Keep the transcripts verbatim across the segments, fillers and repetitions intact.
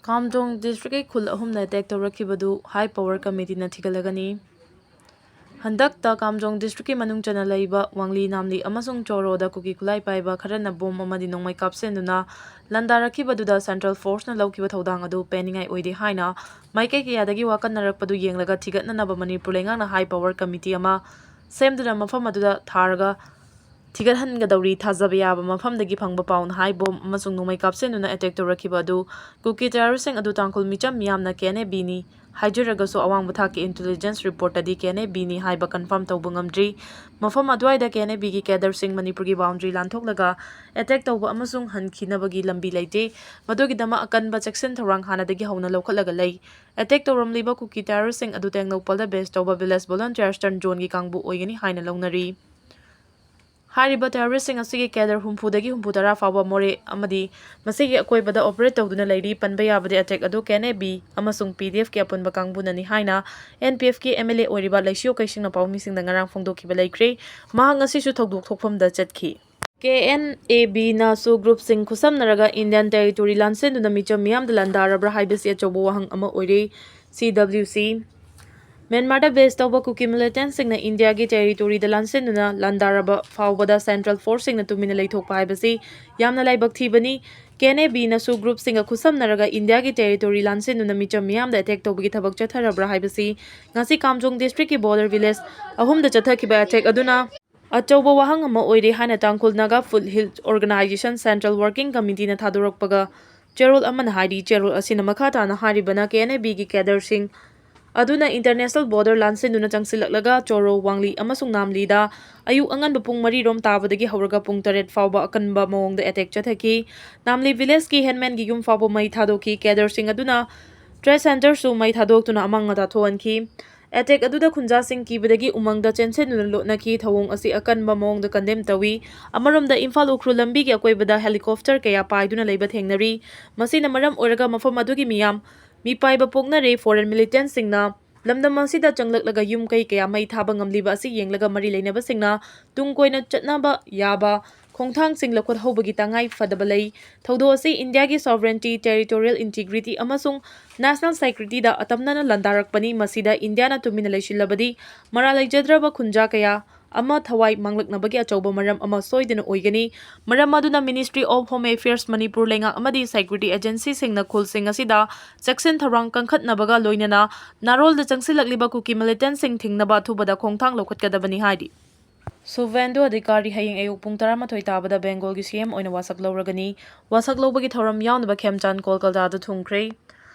ꯀꯥꯝꯖꯣꯡ ꯗꯤꯁꯇ꯭ꯔꯤꯛꯀꯤ ꯈꯨꯜ ꯑꯍꯨꯝꯅ ꯑꯦꯇꯦꯛ ꯇꯧꯔꯛꯈꯤꯕꯗꯨ ꯍꯥꯏ ꯄꯋꯔ ꯀꯃꯤꯇꯤꯅ ꯊꯤꯒꯠꯂꯒꯅꯤ꯫ ꯍꯟꯗꯛꯇ ꯀꯥꯝꯖꯣꯡ ꯗꯤꯁꯇ꯭ꯔꯤꯛꯀꯤ ꯃꯅꯨꯡ ꯆꯟꯅ ꯂꯩꯕ ꯋꯥꯡꯂꯤ, ꯅꯥꯝꯂꯤ ꯑꯃꯁꯨꯡ ꯆꯣꯔꯣꯗ ꯀꯨꯀꯤ ꯈꯨꯠꯂꯥꯏ ꯄꯥꯏꯕ ꯈꯔꯅ ꯕꯣꯝ ꯑꯃꯗꯤ ꯅꯣꯡꯃꯩ ꯀꯥꯞꯁꯤꯟꯗꯨꯅ ꯂꯥꯟꯗꯥꯔꯛꯈꯤꯕꯗꯨꯗ ꯁꯦꯟꯇ꯭ꯔꯦꯜ ꯐꯣꯔꯁꯅ ꯂꯧꯈꯤꯕ ꯊꯧꯗꯥꯡ ꯑꯗꯨ ꯄꯦꯟꯅꯤꯡꯉꯥꯏ ꯑꯣꯏꯗꯦ ꯍꯥꯏꯅ ꯃꯥꯏꯀꯩ ꯀꯌꯥꯗꯒꯤ ꯋꯥꯀꯠꯅꯔꯛꯄꯗꯨ ꯌꯦꯡꯂꯒ ꯊꯤꯒꯠꯅꯅꯕ ꯃꯅꯤꯄꯨꯔ ꯂꯩꯉꯥꯛꯅ ꯍꯥꯏ ꯄꯋꯔ ꯀꯃꯤꯇꯤ ꯑꯃ ꯁꯦꯝꯗꯨꯅ ꯃꯐꯝ ꯑꯗꯨꯗ ꯊꯥꯔꯒ ꯊꯤꯒꯠꯍꯟꯒꯗꯧꯔꯤ꯫ ꯊꯥꯖꯕ ꯌꯥꯕ ꯃꯐꯝꯗꯒꯤ ꯐꯪꯕ ꯄꯥꯎꯅ ꯍꯥꯏ ꯕꯣꯝ ꯑꯃꯁꯨꯡ ꯅꯣꯡꯃꯩ ꯀꯥꯞꯁꯤꯟꯗꯨꯅ ꯑꯦꯇꯦꯛ ꯇꯧꯔꯛꯈꯤꯕ ꯑꯗꯨ ꯀꯨꯀꯤ ꯇꯦꯔꯣꯔꯤꯁꯁꯤꯡ ꯑꯗꯨ ꯇꯥꯡꯈꯨꯜ ꯃꯤꯆꯝ ꯃꯤꯌꯥꯝꯅ ꯀꯦ ꯑꯦꯟ ꯑꯦ ꯕꯤꯅꯤ ꯍꯥꯏꯖꯔꯒꯁꯨ ꯑꯋꯥꯡꯕ ꯊꯥꯛꯀꯤ ꯏꯟꯇꯦꯂꯤꯖꯦꯟꯁ ꯔꯤꯄꯣꯔꯠꯇꯗꯤ ꯀꯦ ꯑꯦꯟ ꯑꯦ ꯕꯤꯅꯤ ꯍꯥꯏꯕ ꯀꯟꯐꯥꯔꯝ ꯇꯧꯕ ꯉꯝꯗ꯭ꯔꯤ꯫ ꯃꯐꯝ ꯑꯗꯨꯋꯥꯏꯗ ꯀꯦ ꯑꯦꯟ ꯑꯦ ꯕꯤꯒꯤ ꯀꯦꯗꯔꯁꯤꯡ ꯃꯅꯤꯄꯨꯔꯒꯤ ꯕꯥꯎꯟꯗ꯭ꯔꯤ ꯂꯥꯟꯊꯣꯛꯂꯒ ꯑꯦꯇꯦꯛ ꯇꯧꯕ ꯑꯃꯁꯨꯡ ꯍꯟꯈꯤꯅꯕꯒꯤ ꯂꯝꯕꯤ ꯂꯩꯇꯦ꯫ ꯃꯗꯨꯒꯤꯗꯃꯛ ꯑꯀꯟꯕ ꯆꯦꯛꯁꯤꯟ ꯊꯧꯔꯥꯡ ꯍꯥꯟꯅꯗꯒꯤ ꯍꯧꯅ ꯂꯧꯈꯠꯂꯒ ꯂꯩ꯫ ꯑꯦꯇꯦꯛ ꯇꯧꯔꯝꯂꯤꯕ ꯀꯨꯀꯤ ꯇꯦꯔꯣꯔꯤꯁꯁꯤꯡ ꯑꯗꯨ ꯇꯦꯡꯅꯧꯄꯜꯗ ꯕꯦꯁ ꯇꯧꯕ ꯚꯤꯂꯦꯖ ꯚꯣꯂꯨꯟꯇꯤꯌꯔꯁ ꯇꯔꯟ ꯖꯣꯟꯒꯤ ꯀꯥꯡꯕꯨ ꯑꯣꯏꯒꯅꯤ ꯍꯥꯏꯅ ꯂꯧꯅꯔꯤ꯫ ꯍꯥꯏꯔꯤꯕ ꯇꯦꯔꯣꯔꯤꯁꯁꯤꯡ ꯑꯁꯤꯒꯤ ꯀꯦꯗꯔ ꯍꯨꯝꯐꯨꯗꯒꯤ ꯍꯨꯝꯐꯨꯇꯔꯥ ꯐꯥꯎꯕ ꯃꯣꯔꯦ ꯑꯃꯗꯤ ꯃꯁꯤꯒꯤ ꯑꯀꯣꯏꯕꯗ ꯑꯣꯄꯔꯦꯠ ꯇꯧꯗꯨꯅ ꯂꯩꯔꯤ꯫ ꯄꯟꯕ ꯌꯥꯕꯗꯤ ꯑꯦꯇꯦꯛ ꯑꯗꯨ ꯀꯦ ꯑꯦꯟ ꯑꯦ ꯕꯤ ꯑꯃꯁꯨꯡ ꯄꯤ ꯗꯤ ꯑꯦꯐꯀꯤ ꯑꯄꯨꯟꯕ ꯀꯥꯡꯕꯨꯅꯅꯤ ꯍꯥꯏꯅ ꯑꯦꯟ ꯄꯤ ꯑꯦꯐꯀꯤ ꯑꯦꯝ ꯑꯦꯜ ꯑꯦ ꯑꯣꯏꯔꯤꯕ ꯂꯩꯁꯤꯌꯣ ꯀꯩꯁꯤꯡꯅ ꯄꯥꯎꯃꯤꯁꯤꯡꯗ ꯉꯔꯥꯡ ꯐꯣꯡꯗꯣꯛꯈꯤꯕ ꯂꯩꯈ꯭ꯔꯦ꯫ ꯃꯍꯥꯛ ꯉꯁꯤꯁꯨ ꯊꯧꯗꯣꯛ ꯊꯣꯛꯐꯝꯗ ꯆꯠꯈꯤ꯫ ꯀꯦ ꯑꯦꯟ ꯑꯦ ꯕꯤꯅꯁꯨ ꯒ꯭ꯔꯨꯞꯁꯤꯡ ꯈꯨꯠꯁꯝꯅꯔꯒ ꯏꯟꯗꯤꯌꯥꯟ ꯇꯦꯔꯤꯇꯣꯔꯤ ꯂꯥꯟꯁꯤꯟꯗꯨꯅ ꯃꯤꯆꯝ ꯃꯤꯌꯥꯝꯗ ꯂꯥꯟꯗꯥꯔꯕ꯭ꯔꯥ ꯍꯥꯏꯕꯁꯤ ꯑꯆꯧꯕ ꯋꯥꯍꯪ ꯑꯃ ꯑꯣꯏꯔꯦ꯫ ꯁꯤ ꯗꯕ꯭ꯂꯤꯎ ꯁꯤ꯫ ꯃ꯭ꯌꯥꯟꯃꯥꯔꯗ ꯕꯦꯁ ꯇꯧꯕ ꯀꯨꯀꯤ ꯃꯤꯂꯤꯇꯦꯟꯠꯁꯤꯡꯅ ꯏꯟꯗꯤꯌꯥꯒꯤ ꯇꯦꯔꯤꯇꯣꯔꯤꯗ ꯂꯥꯟꯁꯤꯟꯗꯨꯅ ꯂꯥꯟꯗꯥꯔꯕ ꯐꯥꯎꯕꯗ ꯁꯦꯟꯇ꯭ꯔꯦꯜ ꯐꯣꯔꯁꯁꯤꯡꯅ ꯇꯨꯃꯤꯟꯅ ꯂꯩꯊꯣꯛꯄ ꯍꯥꯏꯕꯁꯤ ꯌꯥꯝꯅ ꯂꯥꯏꯕꯛ ꯊꯤꯕꯅꯤ꯫ ꯀꯦ ꯑꯦꯟ ꯑꯦ ꯕꯤꯅꯁꯨ ꯒ꯭ꯔꯨꯞꯁꯤꯡꯒ ꯈꯨꯠꯁꯝꯅꯔꯒ ꯏꯟꯗꯤꯌꯥꯒꯤ ꯇꯦꯔꯤꯇꯣꯔꯤ ꯂꯥꯟꯁꯤꯟꯗꯨꯅ ꯃꯤꯆꯝ ꯃꯤꯌꯥꯝꯗ ꯑꯦꯇꯦꯛ ꯇꯧꯕꯒꯤ ꯊꯕꯛ ꯆꯠꯊꯔꯕ꯭ꯔꯥ ꯍꯥꯏꯕꯁꯤ ꯉꯁꯤ ꯀꯥꯝꯖꯣꯡ ꯗꯤꯁꯇ꯭ꯔꯤꯛꯀꯤ ꯕꯣꯔꯗꯔ ꯚꯤꯂꯦꯖ ꯑꯍꯨꯝꯗ ꯆꯠꯊꯈꯤꯕ ꯑꯦꯇꯦꯛ ꯑꯗꯨꯅ ꯑꯆꯧꯕ ꯋꯥꯍꯪ ꯑꯃ ꯑꯣꯏꯔꯦ ꯍꯥꯏꯅ Tangkhul Naga foothill organisation central working ꯀꯃꯤꯇꯤꯅ ꯊꯥꯗꯣꯔꯛꯄꯒ ꯆꯦꯔꯣꯜ ꯑꯃꯅ ꯍꯥꯏꯔꯤ꯫ ꯆꯦꯔꯣꯜ ꯑꯁꯤꯅ ꯃꯈꯥ ꯇꯥꯅ ꯍꯥꯏꯔꯤꯕꯅ ꯀꯦ ꯑꯦꯟ ꯑꯦ ꯕꯤꯒꯤ ꯀꯦꯗꯔꯁꯤꯡ ꯑꯗꯨꯅ ꯏꯟꯇꯔꯅꯦꯁꯅꯦꯜ ꯕꯣꯔꯗꯔ ꯂꯥꯟꯁꯤꯟꯗꯨꯅ ꯆꯪꯁꯤꯜꯂꯛꯂꯒ ꯆꯣꯔꯣ, ꯋꯥꯡꯂꯤ ꯑꯃꯁꯨꯡ ꯅꯥꯝꯂꯤꯗ ꯑꯌꯨꯛ ꯑꯉꯟꯕ ꯄꯨꯡ ꯃꯔꯤ ꯔꯣꯝ ꯇꯥꯕꯗꯒꯤ ꯍꯧꯔꯒ ꯄꯨꯡ ꯇꯔꯦꯠ ꯐꯥꯎꯕ ꯑꯀꯟꯕ ꯃꯑꯣꯡꯗ ꯑꯦꯇꯦꯛ ꯆꯠꯊꯈꯤ꯫ ꯅꯥꯝꯂꯤ ꯚꯤꯂꯦꯖꯀꯤ ꯍꯦꯟꯃꯦꯟꯒꯤ ꯌꯨꯝ ꯐꯥꯎꯕ ꯃꯩ ꯊꯥꯗꯣꯛꯈꯤ꯫ ꯀꯦꯗꯔꯁꯤꯡ ꯑꯗꯨꯅ ꯇ꯭ꯔꯦꯗ ꯁꯦꯟꯇꯔꯁꯨ ꯃꯩ ꯊꯥꯗꯣꯛꯇꯨꯅ ꯑꯃꯥꯡ ꯑꯇꯥ ꯊꯣꯛꯍꯟꯈꯤ꯫ ꯑꯦꯇꯦꯛ ꯑꯗꯨꯗ ꯈꯨꯟꯖꯥꯁꯤꯡ ꯀꯤꯕꯗꯒꯤ ꯎꯃꯪꯗ ꯆꯦꯟꯁꯤꯟꯗꯨꯅ ꯂꯣꯠꯅꯈꯤ꯫ ꯊꯧꯑꯣꯡ ꯑꯁꯤ ꯑꯀꯟꯕ ꯃꯑꯣꯡꯗ ꯀꯟꯗꯦꯝ ꯇꯧꯏ꯫ ꯑꯃꯔꯣꯝꯗ ꯏꯝꯐꯥꯜ ꯎꯈ꯭ꯔꯨꯜ ꯂꯝꯕꯤꯒꯤ ꯑꯀꯣꯏꯕꯗ ꯍꯦꯂꯤꯀꯣꯞꯇꯔ ꯀꯌꯥ ꯄꯥꯏꯗꯨꯅ ꯂꯩꯕ ꯊꯦꯡꯅꯔꯤ꯫ ꯃꯁꯤꯅ ꯃꯔꯝ ꯑꯣꯏꯔꯒ ꯃꯐꯝ ꯑꯗꯨꯒꯤ ꯃꯤꯌꯥꯝ ꯃꯤꯄꯥꯏꯕ ꯄꯣꯛꯅꯔꯦ꯫ ꯐꯣꯔꯦꯟ ꯃꯤꯂꯤꯇꯦꯟꯠꯁꯤꯡꯅ ꯂꯝꯗꯝ ꯑꯁꯤꯗ ꯆꯪꯂꯛꯂꯒ ꯌꯨꯝ ꯀꯩ ꯀꯌꯥ ꯃꯩ ꯊꯥꯕ ꯉꯝꯂꯤꯕ ꯑꯁꯤ ꯌꯦꯡꯂꯒ ꯃꯔꯤ ꯂꯩꯅꯕꯁꯤꯡꯅ ꯇꯨꯡ ꯀꯣꯏꯅ ꯆꯠꯅꯕ ꯌꯥꯕ ꯈꯣꯡꯊꯥꯡꯁꯤꯡ ꯂꯧꯈꯠꯍꯧꯕꯒꯤ ꯇꯉꯥꯏ ꯐꯗꯕ ꯂꯩ꯫ ꯊꯧꯗꯣꯛ ꯑꯁꯤ ꯏꯟꯗꯤꯌꯥꯒꯤ sovereignty, territorial integrity ꯑꯃꯁꯨꯡ national security ꯗ ꯑꯇꯝꯅꯅ ꯂꯥꯟꯗꯥꯔꯛꯄꯅꯤ꯫ ꯃꯁꯤꯗ ꯏꯟꯗꯤꯌꯥꯅ ꯇꯨꯃꯤꯟꯅ ꯂꯩꯁꯤꯜꯂꯕꯗꯤ ꯃꯔꯥꯜ ꯂꯩꯖꯗ꯭ꯔꯕ ꯈꯨꯟꯖꯥ ꯀꯌꯥ ꯑꯃ ꯊꯋꯥꯏ ꯃꯥꯡꯂꯛꯅꯕꯒꯤ ꯑꯆꯧꯕ ꯃꯔꯝ ꯑꯃ ꯁꯣꯏꯗꯅ ꯑꯣꯏꯒꯅꯤ꯫ ꯃꯔꯝ ꯑꯗꯨꯅ Ministry of Home Affairs Manipur ꯂꯩꯉꯥꯛ ꯑꯃꯗꯤ security agency ꯁꯤꯡꯅ ꯈꯨꯜꯁꯤꯡ ꯑꯁꯤꯗ ꯆꯦꯛꯁꯤꯟ ꯊꯧꯔꯥꯡ ꯀꯟꯈꯠꯅꯕꯒ ꯂꯣꯏꯅꯅ ꯅꯥꯔꯣꯜꯗ ꯆꯪꯁꯤꯜꯂꯛꯂꯤꯕ ꯀꯨꯀꯤ militant ꯁꯤꯡ ꯊꯤꯡꯅꯕ ꯑꯊꯨꯕꯗ ꯈꯣꯡꯊꯥꯡ ꯂꯧꯈꯠꯀꯗꯕꯅꯤ ꯍꯥꯏꯔꯤ꯫ ꯁꯨꯚꯦꯟꯗꯨ ꯑꯙꯤꯀꯥꯔꯤ ꯍꯌꯦꯡ ꯑꯌꯨꯛ ꯄꯨꯡ ꯇꯔꯥꯃꯥꯊꯣꯏ ꯇꯥꯕꯗ ꯕꯦꯡꯒꯣꯜꯒꯤ C M ꯑꯣꯏꯅ ꯋꯥꯁꯛ ꯂꯧꯔꯒꯅꯤ꯫ ꯋꯥꯁꯛ ꯂꯧꯕꯒꯤ ꯊꯧꯔꯝ ꯌꯥꯎꯅꯕ ꯈꯦꯝꯆꯥꯟ ꯀꯣꯜꯀꯇꯥꯗ ꯊꯨꯡꯈ꯭ꯔꯦ꯫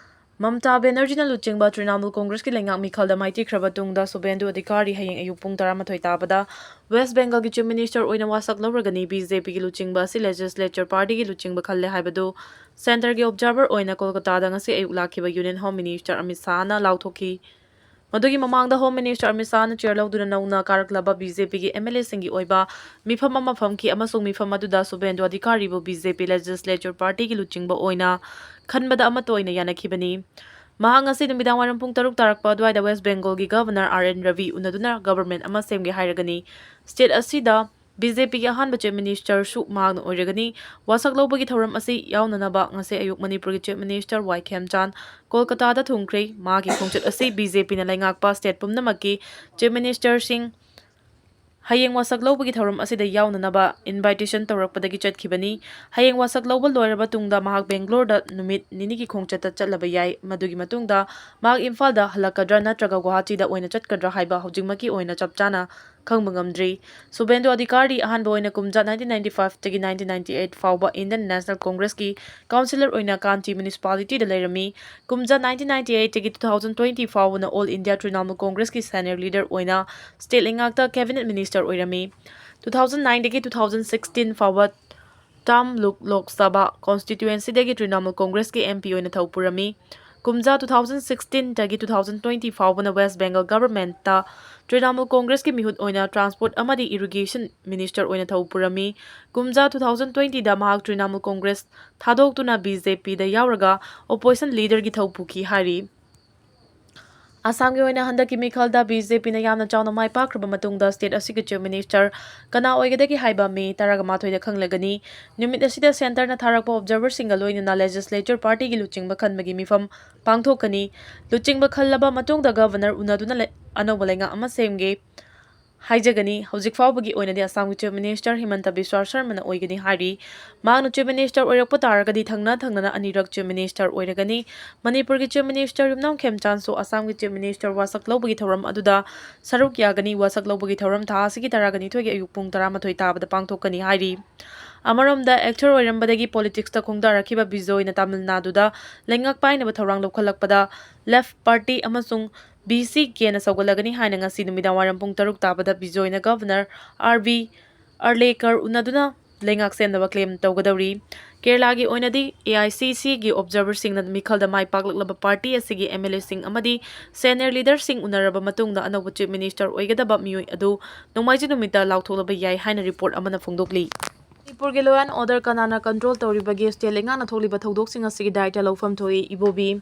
ꯃꯝꯇꯥ ꯕꯦꯅꯔꯖꯤꯅ ꯂꯨꯆꯤꯡꯕ ꯇ꯭ꯔꯤꯅꯥꯃꯨꯜ ꯀꯣꯡꯒ꯭ꯔꯦꯁꯀꯤ ꯂꯩꯉꯥꯛ ꯃꯤꯈꯜꯗ ꯃꯥꯏꯊꯤꯈ꯭ꯔꯕ ꯇꯨꯡꯗ ꯁꯨꯚꯦꯟꯗꯨ ꯑꯙꯤꯀꯥꯔꯤ ꯍꯌꯦꯡ ꯑꯌꯨꯛ ꯄꯨꯡ ꯇꯔꯥꯃꯥꯊꯣꯏ ꯇꯥꯕꯗ ꯋꯦꯁ ꯕꯦꯡꯒꯜꯒꯤ Chief Minister ꯑꯣꯏꯅ ꯋꯥꯁꯛ ꯂꯧꯔꯒꯅꯤ꯫ B J P ꯒꯤ ꯂꯨꯆꯤꯡꯕ ꯑꯁꯤ legislature party ꯒꯤ ꯂꯨꯆꯤꯡꯕ ꯈꯜꯂꯦ ꯍꯥꯏꯕꯗꯨ centre ꯒꯤ observer ꯑꯣꯏꯅ ꯀꯣꯜꯀꯇꯥꯗ ꯉꯁꯤ ꯑꯌꯨꯛ ꯂꯥꯛꯈꯤꯕ Union Home Minister ꯑꯃꯤꯠ ꯁꯥꯍꯅ ꯂꯥꯎꯊꯣꯛꯈꯤ꯫ ꯃꯗꯨꯒꯤ ꯃꯃꯥꯡꯗ Home Minister ꯑꯃꯤꯠ ꯁꯥꯍꯅ chair ꯂꯧꯗꯨꯅ ꯅꯧꯅ ꯀꯥꯔꯛꯂꯕ B J P ꯒꯤ M L A ꯁꯤꯡꯒꯤ ꯑꯣꯏꯕ ꯃꯤꯐꯝ ꯑꯃ ꯐꯝꯈꯤ ꯑꯃꯁꯨꯡ ꯃꯤꯐꯝ ꯑꯗꯨꯗ ꯁꯨꯚꯦꯟꯗꯨ ꯑꯙꯤꯀꯥꯔꯤꯕꯨ B J P legislature party ꯒꯤ ꯂꯨꯆꯤꯡꯕ ꯑꯣꯏꯅ ꯈꯟꯕꯗ ꯑꯃꯠꯇ ꯑꯣꯏꯅ ꯌꯥꯅꯈꯤꯕꯅꯤ꯫ ꯃꯍꯥꯛ ꯉꯁꯤ ꯅꯨꯃꯤꯗꯥꯡꯋꯥꯏꯔꯝ ꯄꯨꯡ ꯇꯔꯨꯛ ꯇꯥꯔꯛꯄ ꯑꯗꯨꯋꯥꯏꯗ ꯋꯦꯁ ꯕꯦꯡꯒꯣꯜꯒꯤ Governor R N Ravi ꯎꯅꯗꯨꯅ government ꯑꯃ ꯁꯦꯝꯒꯦ ꯍꯥꯏꯔꯒꯅꯤ꯫ State ꯑꯁꯤꯗ B J P ꯒꯤ ꯑꯍꯥꯟꯕ Chief Minister ꯁꯨ ꯃꯍꯥꯛꯅ ꯑꯣꯏꯔꯒꯅꯤ꯫ ꯋꯥꯁꯛ ꯂꯧꯕꯒꯤ ꯊꯧꯔꯝ ꯑꯁꯤ ꯌꯥꯎꯅꯅꯕ ꯉꯁꯤ ꯑꯌꯨꯛ ꯃꯅꯤꯄꯨꯔꯒꯤ Chief Minister ꯋꯥꯏ ꯈꯦꯝꯆꯥꯟ ꯀꯣꯜꯀꯇꯥꯗ ꯊꯨꯡꯈ꯭ꯔꯦ꯫ ꯃꯍꯥꯛꯀꯤ ꯈꯣꯡꯆꯠ ꯑꯁꯤ B J P ꯅ ꯂꯩꯉꯥꯛꯄ state ꯄꯨꯝꯅꯃꯛꯀꯤ Chief Minister ꯁꯤꯡ ꯍꯌꯦꯡ ꯋꯥꯁꯛ ꯂꯧꯕꯒꯤ ꯊꯧꯔꯝ ꯑꯁꯤꯗ ꯌꯥꯎꯅꯅꯕ invitation ꯇꯧꯔꯛꯄꯗꯒꯤ ꯆꯠꯈꯤꯕꯅꯤ꯫ ꯍꯌꯦꯡ ꯋꯥꯁꯛ ꯂꯧꯕ ꯂꯣꯏꯔꯕ ꯇꯨꯡꯗ ꯃꯍꯥꯛ ꯕꯦꯡꯒ꯭ꯂꯣꯔꯗ ꯅꯨꯃꯤꯠ ꯅꯤꯅꯤꯒꯤ ꯈꯣꯡꯆꯠꯇ ꯆꯠꯂꯕ ꯌꯥꯏ꯫ ꯃꯗꯨꯒꯤ ꯃꯇꯨꯡꯗ ꯃꯍꯥꯛ ꯏꯝꯐꯥꯜꯗ ꯍꯜꯂꯛꯀꯗ꯭ꯔꯥ ꯅꯠꯇ꯭ꯔꯒ ꯒꯨꯋꯥꯍꯥꯇꯤꯗ ꯑꯣꯏꯅ ꯆꯠꯀꯗ꯭ꯔꯥ ꯍꯥꯏꯕ ꯍꯧꯖꯤꯛꯃꯛꯀꯤ ꯑꯣꯏꯅ ꯆꯞ ꯆꯥꯅ ꯈꯪꯕ ꯉꯝꯗ꯭ꯔꯤ꯫ ꯁꯨꯚꯦꯟꯗꯨ ꯑꯙꯤꯀꯥꯔꯤ ꯑꯍꯥꯟꯕ ꯑꯣꯏꯅ ꯀꯨꯝꯖꯥ nineteen ninety five ꯇꯒꯤ nineteen ninety eight ꯐꯥꯎꯕ Indian National Congress ꯀꯤ councillor ꯑꯣꯏꯅ ꯀꯥꯟꯆꯤ municipality ꯗ ꯂꯩꯔꯝꯃꯤ꯫ ꯀꯨꯝꯖꯥ nineteen ninety eight ꯇꯒꯤ two thousand twenty ꯐꯥꯎꯕꯅ All India Trinamool Congress ꯀꯤ senior leader ꯑꯣꯏꯅ state ꯂꯩꯉꯥꯛꯇ cabinet minister ꯑꯣꯏꯔꯝꯃꯤ꯫ Two thousand nine ꯗꯒꯤ two thousand sixteen ꯐꯥꯎꯕ ꯇꯥꯝꯂꯨꯛ ꯂꯣꯛ ꯁꯚꯥ constituency ꯗꯒꯤ Trinamool Congress ꯀꯤ M P ꯑꯣꯏꯅ ꯊꯧ ꯄꯨꯔꯝꯃꯤ꯫ ꯀꯨꯝꯖꯥ two thousand sixteen ꯗꯒꯤ two thousand twenty ꯐꯥꯎꯕꯅ West Bengal government ꯇ Trinamool Congress ꯀꯤ ꯃꯤꯍꯨꯠ ꯑꯣꯏꯅ transport ꯑꯃꯗꯤ irrigation minister ꯑꯣꯏꯅ ꯊꯧ ꯄꯨꯔꯝꯃꯤ꯫ ꯀꯨꯝꯖꯥ two thousand twenty ꯗ ꯃꯍꯥꯛ Trinamool Congress ꯊꯥꯗꯣꯛꯇꯨꯅ B J P ꯗ ꯌꯥꯎꯔꯒ opposition leader ꯒꯤ ꯊꯧ ꯄꯨꯈꯤ ꯍꯥꯏꯔꯤ꯫ ꯑꯁꯥꯝꯒꯤ ꯑꯣꯏꯅ ꯍꯟꯗꯛꯀꯤ ꯃꯤꯈꯜꯗ ꯕꯤ ꯖꯦ ꯄꯤꯅ ꯌꯥꯝꯅ ꯆꯥꯎꯅ ꯃꯥꯏ ꯄꯥꯛꯈ꯭ꯔꯕ ꯃꯇꯨꯡꯗ state ꯑꯁꯤꯒꯤ Chief Minister ꯀꯅꯥ ꯑꯣꯏꯒꯗꯒꯦ ꯍꯥꯏꯕ ꯃꯦ ꯇꯔꯥꯃꯥꯊꯣꯏꯗ ꯈꯪꯂꯒꯅꯤ꯫ ꯅꯨꯃꯤꯠ ꯑꯁꯤꯗ centreꯅ ꯊꯥꯔꯛꯄ observerꯁꯤꯡꯒ ꯂꯣꯏꯅꯅ legislature partyꯒꯤ ꯂꯨꯆꯤꯡꯕ ꯈꯟꯕꯒꯤ ꯃꯤꯐꯝ ꯄꯥꯡꯊꯣꯛꯀꯅꯤ꯫ ꯂꯨꯆꯤꯡꯕ ꯈꯜꯂꯕ ꯃꯇꯨꯡꯗ governor ꯎꯅꯗꯨꯅ ꯂꯩ-, ꯑꯅꯧꯕ ꯂꯩꯉꯥꯛ ꯑꯃ ꯁꯦꯝꯒꯦ ꯍꯥꯏꯖꯒꯅꯤ꯫ ꯍꯧꯖꯤꯛ ꯐꯥꯎꯕꯒꯤ ꯑꯣꯏꯅꯗꯤ ꯑꯁꯥꯝꯒꯤ Chief Minister ꯍꯤꯃꯟꯇ ꯕꯤꯁ꯭ꯋꯥ ꯁꯔꯃꯅ ꯑꯣꯏꯒꯅꯤ ꯍꯥꯏꯔꯤ꯫ ꯃꯍꯥꯛꯅ Chief Minister ꯑꯣꯏꯔꯛꯄ ꯇꯥꯔꯒꯗꯤ ꯊꯪꯅ ꯊꯪꯅꯅ ꯑꯅꯤꯔꯛ Chief Minister ꯑꯣꯏꯔꯒꯅꯤ꯫ ꯃꯅꯤꯄꯨꯔꯒꯤ Chief Minister ꯌꯨꯝꯅꯥꯝ ꯈꯦꯝꯆꯥꯟꯁꯨ ꯑꯁꯥꯝꯒꯤ Chief Minister ꯋꯥꯁꯛ ꯂꯧꯕꯒꯤ ꯊꯧꯔꯝ ꯑꯗꯨꯗ ꯁꯔꯨꯛ ꯌꯥꯒꯅꯤ꯫ ꯋꯥꯁꯛ ꯂꯧꯕꯒꯤ ꯊꯧꯔꯝ ꯊꯥ ꯑꯁꯤꯒꯤ ꯇꯔꯥꯒ ꯅꯤꯊꯣꯏꯒꯤ ꯑꯌꯨꯛ ꯄꯨꯡ ꯇꯔꯥꯃꯥꯊꯣꯏ ꯇꯥꯕꯗ ꯄꯥꯡꯊꯣꯛꯀꯅꯤ ꯍꯥꯏꯔꯤ꯫ ꯑꯃꯔꯣꯝꯗ, actor ꯑꯣꯏꯔꯝꯕꯗꯒꯤ politicsꯇ ꯈꯣꯡꯗꯥꯔꯛꯈꯤꯕ ꯕꯤꯖꯣꯏꯅ ꯇꯥꯃꯤꯜ ꯅꯥꯗꯨꯗ ꯂꯩꯉꯥꯛ ꯄꯥꯏꯅꯕ ꯊꯧꯔꯥꯡ ꯂꯧꯈꯠꯂꯛꯄꯗ Left Party ꯑꯃꯁꯨꯡ ꯕꯤ ꯁꯤ ꯀꯦꯅ ꯁꯧꯒꯠꯂꯒꯅꯤ ꯍꯥꯏꯅ ꯉꯁꯤ ꯅꯨꯃꯤꯗꯥꯡꯋꯥꯏꯔꯝ ꯄꯨꯡ ꯇꯔꯨꯛ ꯇꯥꯕꯗ ꯕꯤꯖꯣꯏꯅ Governor ꯑꯥꯔ ꯕꯤ ꯑꯔꯂꯦꯀꯔ ꯎꯅꯗꯨꯅ ꯂꯩꯉꯥꯛ ꯁꯦꯝꯅꯕ claim ꯇꯧꯒꯗꯧꯔꯤ꯫ ꯀꯦꯔꯂꯥꯒꯤ ꯑꯣꯏꯅꯗꯤ ꯑꯦ ꯑꯥꯏ ꯁꯤ ꯁꯤꯒꯤ observerꯁꯤꯡꯅ ꯃꯤꯈꯜꯗ ꯃꯥꯏ ꯄꯥꯛꯂꯛꯂꯕ party ꯑꯁꯤꯒꯤ ꯑꯦꯝ ꯑꯦꯜ ꯑꯦꯁꯤꯡ ꯑꯃꯗꯤ senior leaderꯁꯤꯡ ꯎꯅꯔꯕ ꯃꯇꯨꯡꯗ ꯑꯅꯧꯕ Chief Minister ꯑꯣꯏꯒꯗꯕ ꯃꯤꯑꯣꯏ ꯑꯗꯨ ꯅꯣꯡꯃꯥꯏꯖꯤꯡ ꯅꯨꯃꯤꯠꯇ ꯂꯥꯎꯊꯣꯛꯂꯕ ꯌꯥꯏ ꯍꯥꯏꯅ report ꯑꯃꯅ ꯐꯣꯡꯗꯣꯛꯂꯤ꯫ ꯃꯅꯤꯄꯨꯔꯒꯤ law and order ꯀꯅꯥꯅ control ꯇꯧꯔꯤꯕꯒꯦ? State ꯂꯩꯉꯥꯛꯅ ꯊꯣꯛꯂꯤꯕ ꯊꯧꯗꯣꯛꯁꯤꯡ ꯑꯁꯤꯒꯤ ꯗꯥꯏꯇ ꯂꯧꯐꯝ ꯊꯣꯛꯏ꯫ ꯏꯕꯣꯕꯤ,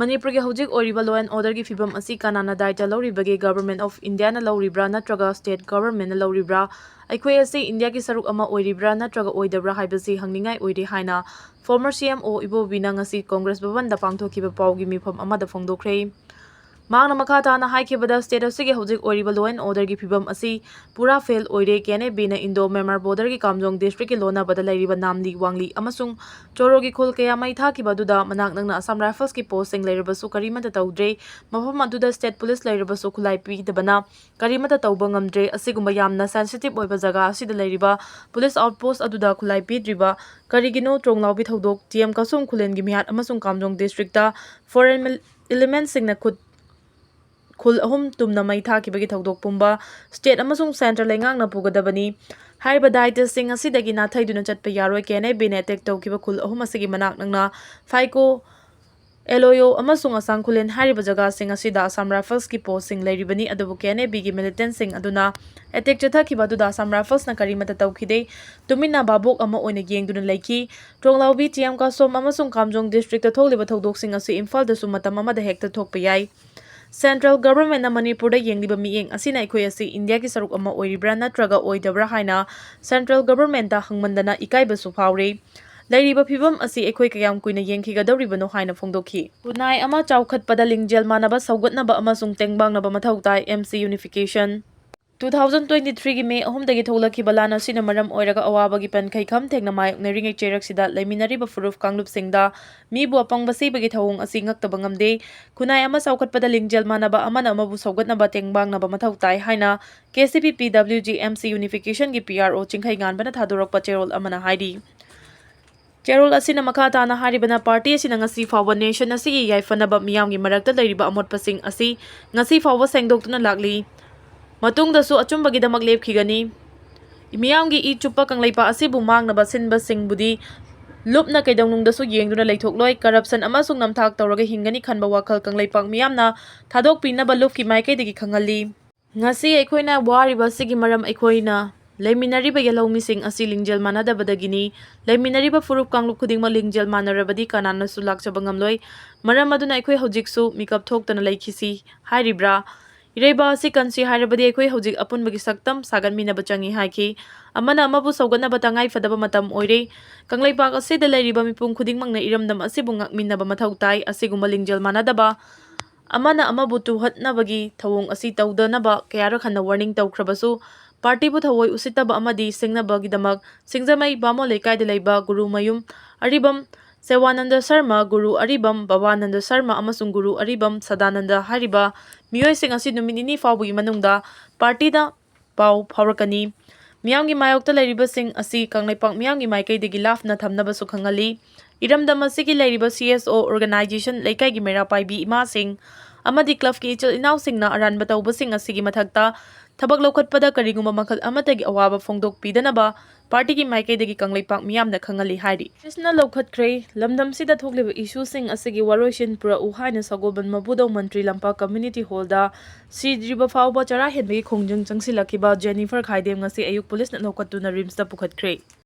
ꯃꯅꯤꯄꯨꯔꯒꯤ ꯍꯧꯖꯤꯛ ꯑꯣꯏꯔꯤꯕ law and orderꯒꯤ ꯐꯤꯕꯝ ꯑꯁꯤ ꯀꯅꯥꯅ ꯗꯥꯏꯇ ꯂꯧꯔꯤꯕꯒꯦ? Government of Indiaꯅ ꯂꯧꯔꯤꯕ꯭ꯔꯥ ꯅꯠꯇ꯭ꯔꯒ state governmentꯅ ꯂꯧꯔꯤꯕ꯭ꯔꯥ? ꯑꯩꯈꯣꯏ ꯑꯁꯤ ꯏꯟꯗꯤꯌꯥꯒꯤ ꯁꯔꯨꯛ ꯑꯃ ꯑꯣꯏꯔꯤꯕ꯭ꯔꯥ ꯅꯠꯇ꯭ꯔꯒ ꯑꯣꯏꯗꯕ꯭ꯔꯥ ꯍꯥꯏꯕꯁꯤ ꯍꯪꯅꯤꯡꯉꯥꯏ ꯑꯣꯏꯔꯦ ꯍꯥꯏꯅ former C M O ꯏꯕꯣꯕꯤꯅ ꯉꯁꯤ ꯀꯣꯡꯒ꯭ꯔꯦꯁ ꯚꯕꯟꯗ ꯄꯥꯡꯊꯣꯛꯈꯤꯕ ꯄꯥꯎꯒꯤ ꯃꯤꯐꯝ ꯑꯃꯗ ꯐꯣꯡꯗꯣꯛꯈ꯭ꯔꯦ꯫ ꯃꯍꯥꯛꯅ ꯃꯈꯥ ꯇꯥꯅ ꯍꯥꯏꯈꯤꯕꯗ, state ꯑꯁꯤꯒꯤ ꯍꯧꯖꯤꯛ ꯑꯣꯏꯔꯤꯕ law and orderꯒꯤ ꯐꯤꯕꯝ ꯑꯁꯤ ꯄꯨꯔꯥ fail ꯑꯣꯏꯔꯦ꯫ K N A Bꯅ Indo Myanmar borderꯒꯤ ꯀꯥꯝꯖꯣꯡ districtꯀꯤ ꯂꯣꯟꯅꯕꯗ ꯂꯩꯔꯤꯕ ꯅꯥꯝꯂꯤ, ꯋꯥꯡꯂꯤ ꯑꯃꯁꯨꯡ ꯆꯣꯔꯣꯒꯤ ꯈꯨꯜ ꯀꯌꯥ ꯃꯩ ꯊꯥꯈꯤꯕ ꯑꯗꯨꯗ ꯃꯅꯥꯛ ꯅꯛꯅ Assam Riflesꯀꯤ postꯁꯤꯡ ꯂꯩꯔꯕꯁꯨ ꯀꯔꯤꯃꯠꯇ ꯇꯧꯗ꯭ꯔꯦ꯫ ꯃꯐꯝ ꯑꯗꯨꯗ state police ꯂꯩꯔꯕꯁꯨ ꯈꯨꯠꯂꯥꯏ ꯄꯤꯗꯕꯅ ꯀꯔꯤꯃꯠꯇ ꯇꯧꯕ ꯉꯝꯗ꯭ꯔꯦ꯫ ꯑꯁꯤꯒꯨꯝꯕ ꯌꯥꯝꯅ sensitive ꯑꯣꯏꯕ ꯖꯒꯥ ꯑꯁꯤꯗ ꯂꯩꯔꯤꯕ police outpost ꯑꯗꯨꯗ ꯈꯨꯠꯂꯥꯏ ꯄꯤꯗ꯭ꯔꯤꯕ ꯀꯔꯤꯒꯤꯅꯣ? ꯇ꯭ꯔꯣꯡꯂꯥꯎꯕꯤ ꯊꯧꯗꯣꯛ, T M Kasong ꯈꯨꯂꯦꯟꯒꯤ ꯃꯤꯍꯥꯠ ꯑꯃꯁꯨꯡ ꯀꯥꯝꯖꯣꯡ districtꯇ foreign mil-, elementꯁꯤꯡꯅ ꯈꯨꯠ, ꯈꯨꯜ ꯑꯍꯨꯝ ꯇꯨꯝꯅ ꯃꯩ ꯊꯥꯈꯤꯕꯒꯤ ꯊꯧꯗꯣꯛ ꯄꯨꯝꯕ state ꯑꯃꯁꯨꯡ centre ꯂꯩꯉꯥꯛꯅ ꯄꯨꯒꯗꯕꯅꯤ꯫ ꯍꯥꯏꯔꯤꯕ ꯗꯥꯏꯇꯁꯤꯡ ꯑꯁꯤꯗꯒꯤ ꯅꯥꯊꯩꯗꯨꯅ ꯆꯠꯄ ꯌꯥꯔꯣꯏ꯫ K N A Bꯅ attack ꯇꯧꯈꯤꯕ ꯈꯨꯜ ꯑꯍꯨꯝ ꯑꯁꯤꯒꯤ ꯃꯅꯥꯛ ꯅꯛꯅ ꯐꯥꯏꯀꯣ, ꯑꯦꯂꯣꯌꯣ ꯑꯃꯁꯨꯡ ꯑꯁꯥꯡ ꯈꯨꯂꯦꯟ ꯍꯥꯏꯔꯤꯕ ꯖꯒꯥꯁꯤꯡ ꯑꯁꯤꯗ Assam Riflesꯀꯤ postꯁꯤꯡ ꯂꯩꯔꯤꯕꯅꯤ, ꯑꯗꯨꯕꯨ K N A Bꯒꯤ militantꯁꯤꯡ ꯑꯗꯨꯅ attack ꯆꯠꯊꯈꯤꯕ ꯑꯗꯨꯗ Assam Riflesꯅ ꯀꯔꯤꯃꯠꯇ ꯇꯧꯈꯤꯗꯦ꯫ ꯇꯨꯃꯤꯟꯅ ꯚꯥꯕꯣꯛ ꯑꯃ ꯑꯣꯏꯅ ꯌꯦꯡꯗꯨꯅ ꯂꯩꯈꯤ꯫ ꯇ꯭ꯔꯣꯡꯂꯥꯎꯕꯤ, ꯇꯤꯌꯥꯝ ꯀꯥꯁꯣꯝ ꯑꯃꯁꯨꯡ ꯀꯥꯝꯖꯣꯡ districtꯇ ꯊꯣꯛꯂꯤꯕ ꯊꯧꯗꯣꯛꯁꯤꯡ ꯑꯁꯤ ꯏꯝꯐꯥꯜꯗꯁꯨ ꯃꯇꯝ ꯑꯃꯗ ꯍꯦꯛꯇ ꯊꯣꯛꯄ ꯌꯥꯏ꯫ Central Governmentꯅ ꯃꯅꯤꯄꯨꯔꯗ ꯌꯦꯡꯂꯤꯕ ꯃꯤꯠꯌꯦꯡ ꯑꯁꯤꯅ ꯑꯩꯈꯣꯏ ꯑꯁꯤ ꯏꯟꯗꯤꯌꯥꯒꯤ ꯁꯔꯨꯛ ꯑꯃ ꯑꯣꯏꯔꯤꯕ꯭ꯔꯥ ꯅꯠꯇ꯭ꯔꯒ ꯑꯣꯏꯗꯕ꯭ꯔꯥ ꯍꯥꯏꯅ Central Governmentꯇ ꯍꯪꯃꯟꯗꯅ ꯏꯀꯥꯏꯕꯁꯨ ꯐꯥꯎꯔꯦ꯫ ꯂꯩꯔꯤꯕ ꯐꯤꯕꯝ ꯑꯁꯤ ꯑꯩꯈꯣꯏ ꯀꯌꯥꯝ ꯀꯨꯏꯅ ꯌꯦꯡꯈꯤꯒꯗꯧꯔꯤꯕꯅꯣ ꯍꯥꯏꯅ ꯐꯣꯡꯗꯣꯛꯈꯤ꯫ ꯈꯨꯟꯅꯥꯏ ꯑꯃ ꯆꯥꯎꯈꯠꯄꯗ ꯂꯤꯡꯖꯦꯜ ꯃꯥꯟꯅꯕ ꯁꯧꯒꯠꯅꯕ ꯑꯃꯁꯨꯡ ꯇꯦꯡꯕꯥꯡꯅꯕ ꯃꯊꯧ ꯇꯥꯏ, M C Unification꯫ Two thousand twenty-threeꯒꯤ May ꯑꯍꯨꯝꯗꯒꯤ ꯊꯣꯛꯂꯛꯈꯤꯕ ꯂꯥꯟ ꯑꯁꯤꯅ ꯃꯔꯝ ꯑꯣꯏꯔꯒ ꯑꯋꯥꯕꯒꯤ ꯄꯟꯈꯩ ꯈꯝ ꯊꯦꯡꯅ ꯃꯥꯌꯣꯛꯅꯔꯤꯉꯩ ꯆꯩꯔꯛꯁꯤꯗ ꯂꯩꯃꯤꯟꯅꯔꯤꯕ ꯐꯨꯔꯨꯞ ꯀꯥꯡꯂꯨꯞꯁꯤꯡꯗ ꯃꯤꯕꯨ ꯑꯄꯪꯕ ꯁꯤꯕꯒꯤ ꯊꯧꯑꯣꯡ ꯑꯁꯤ ꯉꯛꯇꯕ ꯉꯝꯗꯦ꯫ ꯈꯨꯟꯅꯥꯏ ꯑꯃ ꯆꯥꯎꯈꯠꯄꯗ ꯂꯤꯡꯖꯦꯜ ꯃꯥꯟꯅꯕ, ꯑꯃꯅ ꯑꯃꯕꯨ ꯁꯧꯒꯠꯅꯕ ꯇꯦꯡꯕꯥꯡꯅꯕ ꯃꯊꯧ ꯇꯥꯏ ꯍꯥꯏꯅ K C P P W G M C Unificationꯒꯤ P R O ꯆꯤꯡꯈꯩꯉꯥꯟꯕꯅ ꯊꯥꯗꯣꯔꯛꯄ ꯆꯦꯔꯣꯜ ꯑꯃꯅ ꯍꯥꯏꯔꯤ꯫ ꯆꯦꯔꯣꯜ ꯑꯁꯤꯅ ꯃꯈꯥ ꯇꯥꯅ ꯍꯥꯏꯔꯤꯕꯅ, ꯄꯥꯔꯇꯤ ꯑꯁꯤꯅ ꯉꯁꯤ ꯐꯥꯎꯕ ꯅꯦꯁꯟ ꯑꯁꯤꯒꯤ ꯌꯥꯏꯐꯅꯕ, ꯃꯤꯌꯥꯝꯒꯤ ꯃꯔꯛꯇ ꯂꯩꯔꯤꯕ ꯑꯃꯣꯠꯄꯁꯤꯡ ꯑꯁꯤ ꯉꯁꯤ ꯐꯥꯎꯕ ꯁꯦꯡꯗꯣꯛꯇꯨꯅ ꯂꯥꯛꯂꯤ꯫ ꯃꯇꯨꯡꯗꯁꯨ ꯑꯆꯨꯝꯕꯒꯤꯗꯃꯛ ꯂꯦꯞꯈꯤꯒꯅꯤ꯫ ꯃꯤꯌꯥꯝꯒꯤ ꯏ ꯆꯨꯞꯄ ꯀꯪꯂꯩꯄꯥꯛ ꯑꯁꯤꯕꯨ ꯃꯥꯡꯅꯕ ꯁꯤꯟꯕꯁꯤꯡꯕꯨꯗꯤ ꯂꯨꯞꯅ ꯀꯩꯗꯧꯅꯨꯡꯗꯁꯨ ꯌꯦꯡꯗꯨꯅ ꯂꯩꯊꯣꯛꯂꯣꯏ꯫ ꯀꯔꯞꯁꯟ ꯑꯃꯁꯨꯡ ꯅꯝꯊꯥꯛ ꯇꯧꯔꯒ ꯍꯤꯡꯒꯅꯤ ꯈꯟꯕ ꯋꯥꯈꯜ ꯀꯪꯂꯩꯄꯥꯛ ꯃꯤꯌꯥꯝꯅ ꯊꯥꯗꯣꯛꯄꯤꯅꯕ ꯂꯨꯞꯀꯤ ꯃꯥꯏꯀꯩꯗꯒꯤ ꯈꯪꯍꯜꯂꯤ꯫ ꯉꯁꯤ ꯑꯩꯈꯣꯏꯅ ꯋꯥꯔꯤꯕ ꯑꯁꯤꯒꯤ ꯃꯔꯝ ꯑꯩꯈꯣꯏꯅ ꯂꯩꯃꯤꯟꯅꯔꯤꯕ ꯌꯦꯜꯍꯧꯃꯤꯁꯤꯡ ꯑꯁꯤ ꯂꯤꯡꯖꯦꯜ ꯃꯥꯟꯅꯗꯕꯗꯒꯤꯅꯤ꯫ ꯂꯩꯃꯤꯟꯅꯔꯤꯕ ꯐꯨꯔꯨꯞ ꯀꯥꯡꯂꯨꯞ ꯈꯨꯗꯤꯡꯃꯛ ꯂꯤꯡꯖꯦꯜ ꯃꯥꯟꯅꯔꯕꯗꯤ ꯀꯅꯥꯅꯁꯨ ꯂꯥꯛꯆꯕ ꯉꯝꯂꯣꯏ꯫ ꯃꯔꯝ ꯑꯗꯨꯅ ꯑꯩꯈꯣꯏ ꯍꯧꯖꯤꯛꯁꯨ ꯃꯤꯀꯞ ꯊꯣꯛꯇꯅ ꯂꯩꯈꯤꯁꯤ ꯍꯥꯏꯔꯤꯕ꯭ꯔꯥ? ꯏꯔꯩꯕꯥꯛ ꯑꯁꯤ ꯀꯟꯁꯤ ꯍꯥꯏꯔꯕꯗꯤ ꯑꯩꯈꯣꯏ ꯍꯧꯖꯤꯛ ꯑꯄꯨꯟꯕꯒꯤ ꯁꯛꯇꯝ ꯁꯥꯒꯠꯃꯤꯟꯅꯕ ꯆꯪꯏ ꯍꯥꯏꯈꯤ꯫ ꯑꯃꯅ ꯑꯃꯕꯨ ꯁꯧꯒꯠꯅꯕ ꯇꯉꯥꯏ ꯐꯗꯕ ꯃꯇꯝ ꯑꯣꯏꯔꯦ꯫ ꯀꯪꯂꯩꯄꯥꯛ ꯑꯁꯤꯗ ꯂꯩꯔꯤꯕ ꯃꯤꯄꯨꯝ ꯈꯨꯗꯤꯡꯃꯛꯅ ꯏꯔꯝꯗꯝ ꯑꯁꯤꯕꯨ ꯉꯥꯛꯃꯤꯟꯅꯕ ꯃꯊꯧ ꯇꯥꯏ꯫ ꯑꯁꯤꯒꯨꯝꯕ ꯂꯤꯡꯖꯦꯜ ꯃꯥꯟꯅꯗꯕ, ꯑꯃꯅ ꯑꯃꯕꯨ ꯇꯨꯍꯠꯅꯕꯒꯤ ꯊꯧꯑꯣꯡ ꯑꯁꯤ ꯇꯧꯗꯅꯕ ꯀꯌꯥꯔꯛ ꯍꯟꯅ ꯋꯥꯔꯅꯤꯡ ꯇꯧꯈ꯭ꯔꯕꯁꯨ, ꯄꯥꯔꯇꯤꯕꯨ ꯊꯑꯣꯏ ꯎꯁꯤꯠꯇꯕ ꯑꯃꯗꯤ ꯁꯤꯡꯅꯕꯒꯤꯗꯃꯛ ꯁꯤꯡꯖꯃꯩ ꯕꯥꯃꯣꯟ ꯂꯩꯀꯥꯏꯗ ꯂꯩꯕ ꯒꯨꯔꯨꯃꯌꯨꯝ ꯑꯔꯤꯕꯝ ꯁꯦꯋꯥꯅꯟꯗ ꯁꯔꯃ, ꯒꯨꯔꯨ ꯑꯔꯤꯕꯝ ꯕꯕꯥꯅꯟꯗ ꯁꯔꯃ ꯑꯃꯁꯨꯡ ꯒꯨꯔꯨ ꯑꯔꯤꯕꯝ ꯁꯗꯥꯅꯟꯗ ꯍꯥꯏꯔꯤꯕ ꯃꯤꯑꯣꯏꯁꯤꯡ ꯑꯁꯤ ꯅꯨꯃꯤꯠ ꯅꯤꯅꯤ ꯐꯥꯎꯕꯒꯤ ꯃꯅꯨꯡꯗ ꯄꯥꯔꯇꯤꯗ ꯄꯥꯎ ꯐꯥꯎꯔꯛꯀꯅꯤ꯫ ꯃꯤꯌꯥꯝꯒꯤ ꯃꯥꯌꯣꯛꯇ ꯂꯩꯔꯤꯕꯁꯤꯡ ꯑꯁꯤ ꯀꯪꯂꯩꯄꯥꯛ ꯃꯤꯌꯥꯝꯒꯤ ꯃꯥꯏꯀꯩꯗꯒꯤ ꯂꯥꯞꯅ ꯊꯝꯅꯕꯁꯨ ꯈꯪꯍꯜꯂꯤ꯫ ꯏꯔꯝꯗꯝ ꯑꯁꯤꯒꯤ ꯂꯩꯔꯤꯕ C S O organization, ꯂꯩꯀꯥꯏꯒꯤ ꯃꯩꯔꯥ ꯄꯥꯏꯕꯤ ꯏꯃꯥꯁꯤꯡ ꯑꯃꯗꯤ clubꯀꯤ ꯏꯆꯤꯜ ꯏꯅꯥꯎꯁꯤꯡꯅ ꯑꯔꯥꯟꯕ ꯇꯧꯕꯁꯤꯡ ꯑꯁꯤꯒꯤ ꯃꯊꯛꯇ ꯊꯕꯛ ꯂꯧꯈꯠꯄꯗ ꯀꯔꯤꯒꯨꯝꯕ ꯃꯈꯜ ꯑꯃꯠꯇꯒꯤ ꯑꯋꯥꯕ ꯐꯣꯡꯗꯣꯛꯄꯤꯗꯅꯕ ꯄꯥꯔꯇꯤꯒꯤ ꯃꯥꯏꯀꯩꯗꯒꯤ ꯀꯪꯂꯩꯄꯥꯛ ꯃꯤꯌꯥꯝꯅ ꯈꯪꯍꯜꯂꯤ ꯍꯥꯏꯔꯤ꯫ ꯄꯨꯂꯤꯁꯅ ꯂꯧꯈꯠꯈ꯭ꯔꯦ꯫ ꯂꯝꯗꯝꯁꯤꯗ ꯊꯣꯛꯂꯤꯕ issueꯁꯤꯡ ꯑꯁꯤꯒꯤ ꯋꯥꯔꯣꯏꯁꯤꯟ ꯄꯨꯔꯛꯎ ꯍꯥꯏꯅ ꯁꯒꯣꯜꯕꯟ ꯃꯕꯨꯗꯧ ꯃꯟꯇ꯭ꯔꯤ ꯂꯝꯄꯥꯛ community hallꯗ ꯁꯤꯗ꯭ꯔꯤꯕ ꯐꯥꯎꯕ ꯆꯔꯥ ꯍꯦꯟꯕꯒꯤ ꯈꯣꯡꯖꯪ ꯆꯪꯁꯤꯜꯂꯛꯈꯤꯕ ꯖꯦꯅꯤꯐꯔ ꯈꯥꯏꯗꯦꯝ ꯉꯁꯤ ꯑꯌꯨꯛ ꯄꯨꯂꯤꯁꯅ ꯂꯧꯈꯠꯇꯨꯅ RIMSꯇ ꯄꯨꯈꯠꯈ꯭ꯔꯦ꯫